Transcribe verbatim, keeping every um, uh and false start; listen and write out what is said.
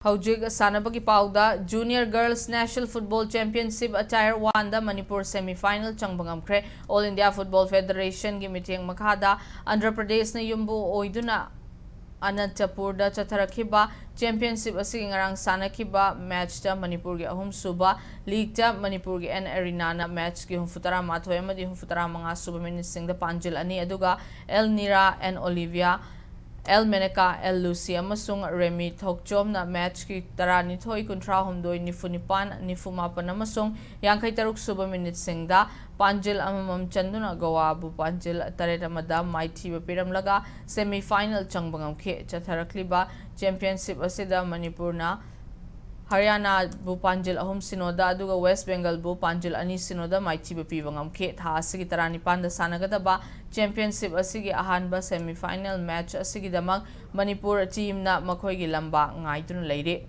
ꯍꯧꯖꯤꯛ ꯁꯥꯟꯅꯕꯒꯤ ꯄꯥꯎꯗ, Junior Girls National Football Championship Tier one ꯗ ꯃꯅꯤꯄꯨꯔ semi final ꯆꯪꯕ ꯉꯝꯈ꯭ꯔꯦ꯫ All India Football Federation ꯒꯤ ꯃꯤꯠꯌꯦꯡ ꯃꯈꯥꯗ ꯑꯟꯙ꯭ꯔ ꯄ꯭ꯔꯗꯦꯁꯅ ꯌꯨꯝꯕꯨ ꯑꯣꯏꯗꯨꯅ ꯑꯅꯟꯇꯄꯨꯔꯗ ꯆꯠꯊꯔꯛꯈꯤꯕ championship ꯑꯁꯤꯒꯤ ꯉꯔꯥꯡ ꯁꯥꯟꯅꯈꯤꯕ match ꯇ ꯃꯅꯤꯄꯨꯔꯒꯤ ꯑꯍꯨꯝꯁꯨꯕ, league ꯇ ꯃꯅꯤꯄꯨꯔꯒꯤ N Arena ꯅ match ꯀꯤ ꯍꯨꯝꯐꯨ ꯇꯔꯥ ꯃꯥꯊꯣꯏ ꯑꯃꯗꯤ ꯍꯨꯝꯐꯨ ꯇꯔꯥ ꯃꯉꯥ ꯁꯨꯕ minute ꯁꯤꯡꯗ ꯄꯥꯟꯖꯤꯜ ꯑꯅꯤ, ꯑꯗꯨꯒ L Nira, N Olivia, L Meneka, L Lucy ꯑꯃꯁꯨꯡ ꯔꯦꯃꯤ ꯊꯣꯛꯆꯣꯝꯅ match ꯀꯤ ꯇꯔꯥꯅꯤꯊꯣꯏ, ꯀꯨꯟꯊ꯭ꯔꯥꯍꯨꯝꯗꯣꯏ, ꯅꯤꯐꯨ ꯅꯤꯄꯥꯟ, ꯅꯤꯐꯨ ꯃꯥꯄꯟ ꯑꯃꯁꯨꯡ ꯌꯥꯡꯈꯩ ꯇꯔꯨꯛ ꯁꯨꯕ minute ꯁꯤꯡꯗ ꯄꯥꯟꯖꯤꯜ ꯑꯃꯃꯝ ꯆꯟꯗꯨꯅ ꯒꯣꯋꯥꯕꯨ ꯄꯥꯟꯖꯤꯜ ꯇꯔꯦꯠ ꯑꯃꯗ ꯃꯥꯏꯊꯤꯕ ꯄꯤꯔꯝꯂꯒ semi final ꯆꯪꯕ ꯉꯝꯈꯤ꯫ ꯆꯠꯊꯔꯛꯂꯤꯕ championship ꯑꯁꯤꯗ ꯃꯅꯤꯄꯨꯔꯅ ꯍꯔꯤꯌꯥꯅꯥꯕꯨ ꯄꯥꯟꯖꯤꯜ ꯑꯍꯨꯝ ꯁꯤꯅꯣꯗ, ꯑꯗꯨꯒ ꯋꯦꯁ ꯕꯦꯡꯒꯜꯕꯨ ꯄꯥꯟꯖꯤꯜ ꯑꯅꯤ ꯁꯤꯅꯣꯗ ꯃꯥꯏꯊꯤꯕ ꯄꯤꯕ ꯉꯝꯈꯤ꯫ ꯊꯥ ꯑꯁꯤꯒꯤ ꯇꯔꯥꯅꯤꯄꯥꯟꯗ ꯁꯥꯟꯅꯒꯗꯕ championship ꯑꯁꯤꯒꯤ ꯑꯍꯥꯟꯕ semi final match ꯑꯁꯤꯒꯤꯗꯃꯛ ꯃꯅꯤꯄꯨꯔ team ꯅ ꯃꯈꯣꯏꯒꯤ ꯂꯝꯕꯥ ꯉꯥꯏꯗꯨꯅ ꯂꯩꯔꯤ꯫